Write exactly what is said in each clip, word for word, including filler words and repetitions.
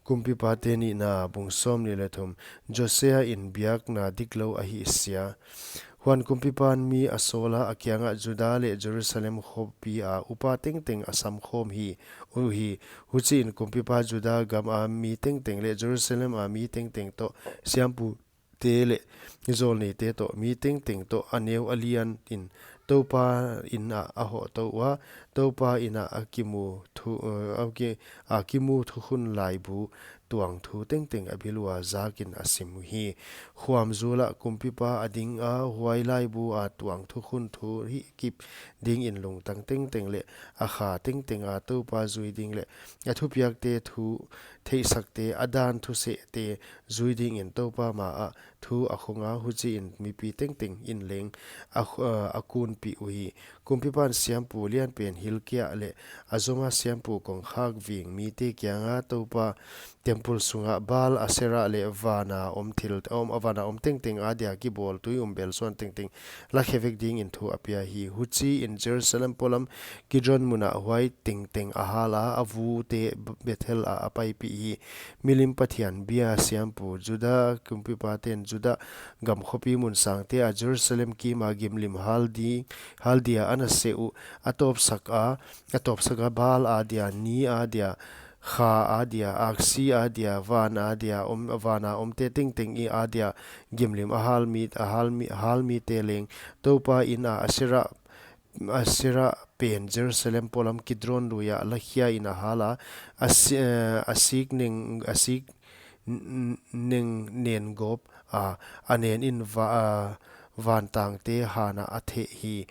Kumpipate Nihna, bung sawmnih leh thum. Josia in biakna diklou a hihsia. Huan kumpipan mi a sawla, a kiangah, Juda leh Jerusalem khopia upa tengteng a samkhawm hi, uhi. Huchiin kumpipa Juda gama mi tengteng leh Jerusalema mi tengteng toh, siampu te leh zawlneite toh, mi tengteng toh a neu a lian in Toupa inn ah a hoh tou ua, Toupa inn ah a kimu thu, eh, a ki, a kimu thukhun laibu tuang thu tengteng a bil ua, zakin a sim uhi. Khuam zulah kumpipa a dinga, huai laibu a tuang thukhun thu hihkip dingin lungtang tengteng leh a kha tengtenga Toupa zui ding leh a thupiakte, thu theihsakte, a dan thusehte zui dingin Toupa maah thu a khonga, huchiin mipi tengteng in leng a khu-, a kunpih uhi. Kumpipan siampu lianpen Hilkia leh a zoma siampu kongkhak ving mite kianga Toupa temple sunga Baal, Asera leh vana om thil, om, vana om tengteng adia kibawl tui um belsuan tengteng lakhe vek dingin thu a pia hi. Huchiin Jerusalem polam Kidron munah huai tengteng a hala, a vute Bethel ah a paipih hi. Milim Pathian bia siampu, Juda kumpipaten Juda gam khopi mun sangte ah Jerusalem kima gimlim hal di, hal dia ana seh uh, a tawpsak a, a tawpsak a Baal adia, ni adia, kha adia, aksi adia, van adia, om, vana omte tengteng i adia gimlim a hal mi, a hal mi, a hal mite leng Toupa inn a Asera, Asera pen Jerusalem polam Kidron luia lakhia in a hala, a si-, eh, a sik neng, a sik n-, n-, neng nen gawp a, a nen in va-, a, vantangte hana a theh hi.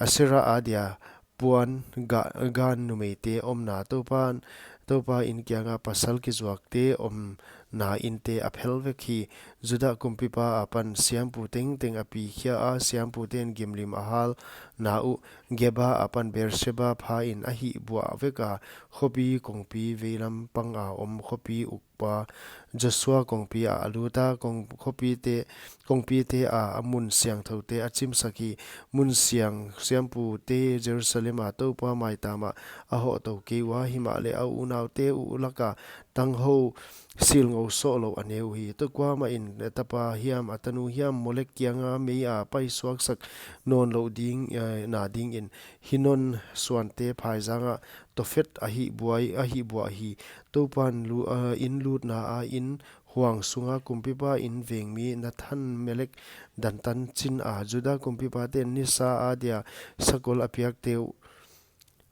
Asera adia puan ga-, gan numeite omna Toupan, Toupa inn kianga pasal kizuakte omna inte a phel vek hi. Juda kumpipa apan siampu tengteng a pikhia a, siamputen gimlim a halna uh Geba apan Beersheba phain a hihbuah vek a, khopi kongpi veilam panga om khopi ukpa Joshua kongpi ah a luta, kong-, khopite, kongpite ah a mun siangthoute a chimsak hi. Mun siang siampute Jerusalem a Toupa maitama a hoh tou kei ua, himahleh a unaute uh laka tanghou silngou sohlou a ne uhi. Tua kuamah in a tapa hiam a tanu hiam Molek kianga mei a paisuaksak nawnlouh ding, eh, na dingin Hinnom suante phaizanga Tofet a hihbuai, a hihbuah hi. Toupan lu-, ah, inn lutna a inn huang sunga kumpipa inn vengmi Nathan Melek dantan chin a, Juda kumpipaten nisa adia sakol a piakte uh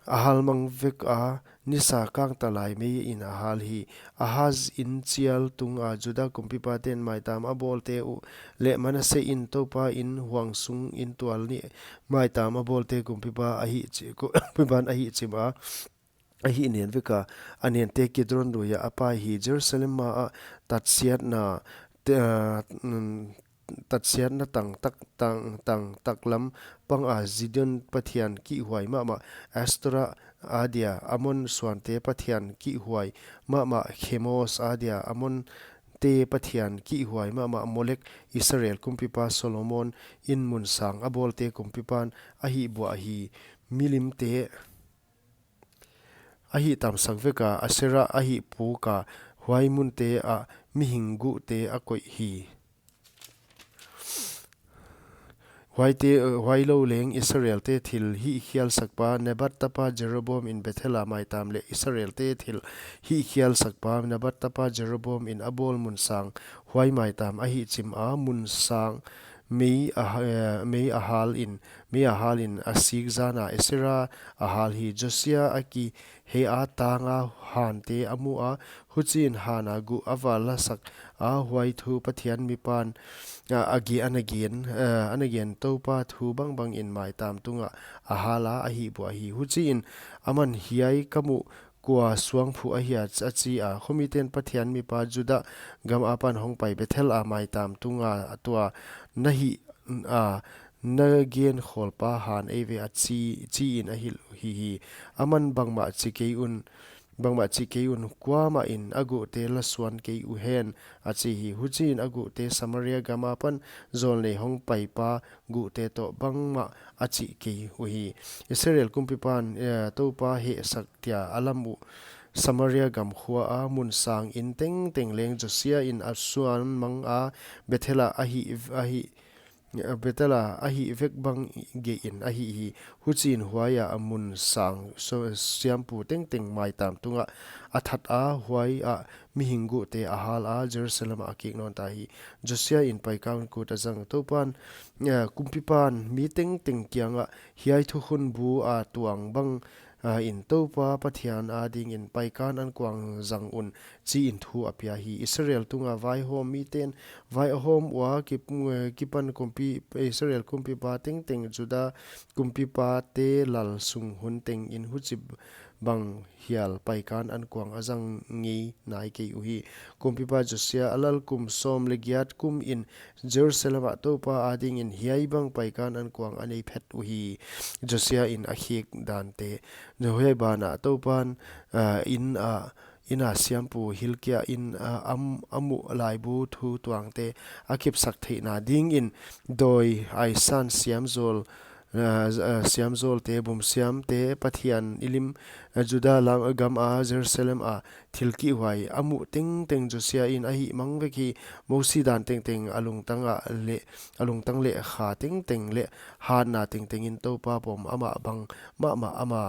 a halmang vek a, nisa kangtalai mei in a hal hi. Ahaz inn chial tunga Juda kumpipaten maitam a bawlte uh leh Manase in Toupa inn huang sung inn tual nih maitam a bawlte kumpipa a hih chi-, kumpipan a hihchim a, a hih nen vek a, a nente Kidron luia a pai hi. Jerusalem maah tatsiatna, te-, ah, mm, tatsiatna tang tak, tang, tang taklam panga Zidon pathian kihhuai mahmah Astoreth adia, Amon suante pathian kihhuai mahmah Khemos adia, Amonte pathian kihhuai mahmah Molek, Israel kumpipa Solomon in mun sang a bawlte kumpipan a hihbuah hi. Milimte a hihtamsak vek a, Asera a hihpuk a, huai munte ah mihing guhte a koih hi. Huaite, huailou leng Israelte thil hihkhialsakpa Nebat tapa Jeroboam in Bethel a maitam leh Israelte thil hihkhialsakpa Nebat tapa Jeroboam in a bawl mun sang huai maitam a hihchim a, mun sang mei a ha-, eh, mei a halin, mei a halin a sik zana Asera a hal hi. Josia a kihei a, tanga hante a mu a, huchiin hana guh a va lasak a, huai thu Pathian mipan, ah, a ge-, ana gen, eh, ana gen Toupa thu bangbangin maitam tungah a hal a, a hihbuah hi. Huchiin aman, hiai ka muh kua suangphuh ahia, a chi a. Khomiten Pathian mipa Juda gam apan hongpai Bethel a maitam tunga tua na hih a, na gen khawlpa han ei ve a chi, chiin a hilh hi hi. Aman, bangmah chi kei un, bangmah chi kei un, kuamah in a guhte la suan kei uhen, a chi hi. Huchiin a guhte Samaria gam apan zawlnei hongpaipa guhte toh bangmah a chih kei uhi. Israel kumpipan, eh, Toupa hehsak tia a lam uh, Samaria gam khua a mun sang inn tengteng leng Josia in a suan mang a, Bethel a a hih, a hih, Bethel a a hih vek bang gei in a hih hi. Huchiin huai a a mun sang so, siampu tengteng maitam tungah a that a, huai a mihing guhte a hal a, Jerusalem ah a kik nawn ta hi. Josia in paikan kut a zang. Toupan, eh, kumpipan mi tengteng kiangah, hiai thukhun bu a tuang bang, ah, in Toupa Pathian adingin paikan ankuang zang un, chiin thu a pia hi. Israel tunga vaihawm miten vai a hawm ua, kip-, eh, kipan kumpi, Israel kumpipa tengteng Juda kumpipate lal sung hun tengin huchibang hial paikan ankuang a zang ngei nai kei uhi. Kumpipa Josia a lal kum sawm leh giat kumin Jerusalem ah Toupa adingin hiaibang paikan ankuang a nei phet uhi. Josia in a khek dante. Huai banah Toupan, ah, inn a, inn a siampu Hilkia in, ah, am-, a muh laibu thu tuangte a kipsak theihna dingin dawi aisan siamzawl, ah, ah, siamzawlte, bumsiamte, Pathian i lim, ah, Juda lam, gam a Jerusalem a thil kihhuai a muh tengteng Josia in a hihmang vek hi. Mosi dan tengteng a lungtang ah leh, a lungtang leh kha tengteng leh hatna tengtengin Toupa pom amah bang mahmah ama,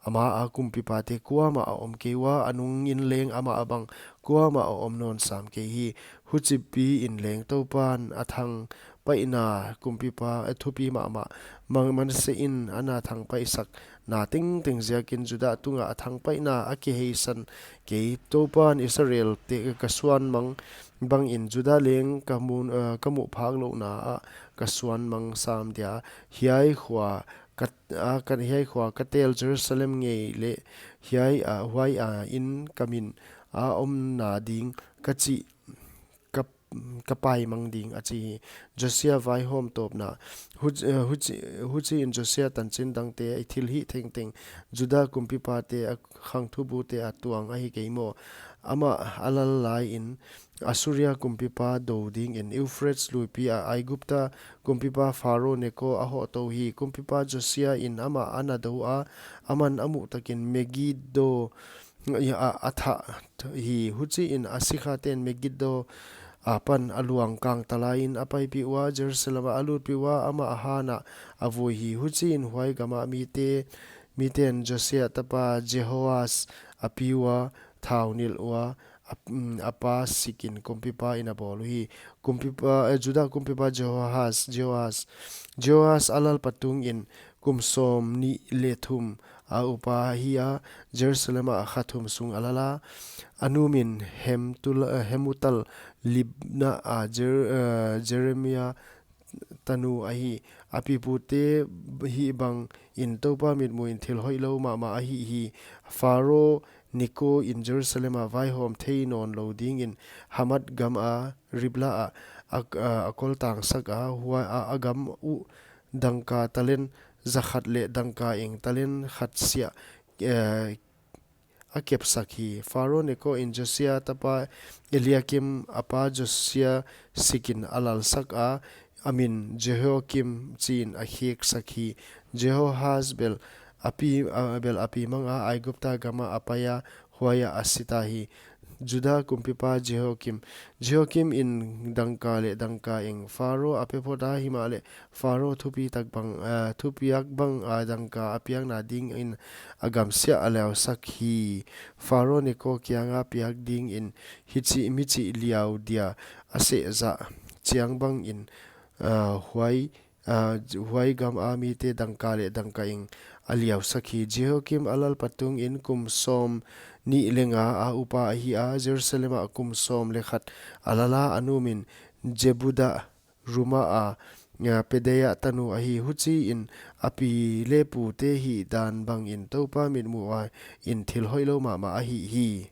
ama a kumpipate kuamah a om kei ua, a nungin leng amah bang kuamah a om nawn sam kei hi. Huchipiin leng Toupan a thangpaihna kumpipa, a thupi mahmah mang, Manasseh in ana thangpaihsak na tengteng ziakin Juda tungah a thangpaihna a kiheisan kei. Toupan Israelte ka suan mang bangin Juda leng ka mu, eh, ka muh phak louhna ah ka suan mang sam dia. Hiai khua ka, ah, ka, hiai khua ka tel Jerusalem ngei leh hiai, ah, huai a in ka min a omna ding ka chih ka, ka paimang ding, a chi hi. Josia vaihawm tawpna. Huch-, eh, huchi-, huchiin Josia tanchin dangte, a thilhih tengteng, Juda kumpipate a khangthubute a tuang ahi kei maw? Amah a lal laiin Assuria kumpipa dou dingin Euphrates luipi a Aigupta kumpipa Pharaoh Neko a hohtou hi. Kumpipa Josia in amah ana dou a, aman a muh takin Megiddo a, a thah hi. Huchiin a sikhaten Megiddo apan a luang kang ta laiin a paipih ua, Jerusalem ah a lutpih ua, amah a hanah a vui hi. Huchiin huai gama mite, miten Josia tapa Jehoas a pi ua, thau nilh ua, a, mm, a pa sikin kumpipa in a bawl uhi. Kumpipa, eh, Juda kumpipa Jehoas, Jehoas, Jehoas a lalpa tungin kum sawmnih leh thum a upa hi a, Jerusalem ah kha thum sung a lal a. A nu min Hemtul-, eh, Hemutal, Libna a Jer-, eh, Jeremia tanu ahi. A pipute hih bangin Toupa mitmuhin thil hoihlou mahmah a hih hi. Pharaoh Neko in Jerusalem ah vaihawm thei nawnlou dingin Hamath gam a Ribla ah a, a, a koltangsak a, huai a, a gam uh dangka talent zakhat leh dangka eng talent khat siah, eh, a kepsak hi. Pharaoh Neko in Josia tapa Eliakim a pa Josia sikin a lalsak a, a min Jehoiakim chiin a kheksak hi. Jehoahaz bel a pi, a, bel a pi mang a Aigupta gama a pai a, huai ah a si ta hi. Juda kumpipa Jehoiakim. Jehoiakim in dangka leh dangka eng Pharaoh a pe phot a, himahleh Pharaoh thupi tak bang, ah, thupiak bang a dangka a piakna dingin a gam siah a liausak hi. Pharaoh Neko kianga piak dingin hichi, michih liau dia a sehzah chiang bangin, ah, huai, ah, huai gama mite dangka leh dangka eng a liausak hi. Jehoiakim a lalpa tungin kum sawmnih leh nga a upa ahi a, Jerusalem ah kum sawm leh khat a lal a, a nu min Jebuda, Ruma a, a, Pedaia tanu ahi. Huchiin a pi leh pute hihdan bangin Toupa mitmuhin thil hoihlou mahmah a hih hi.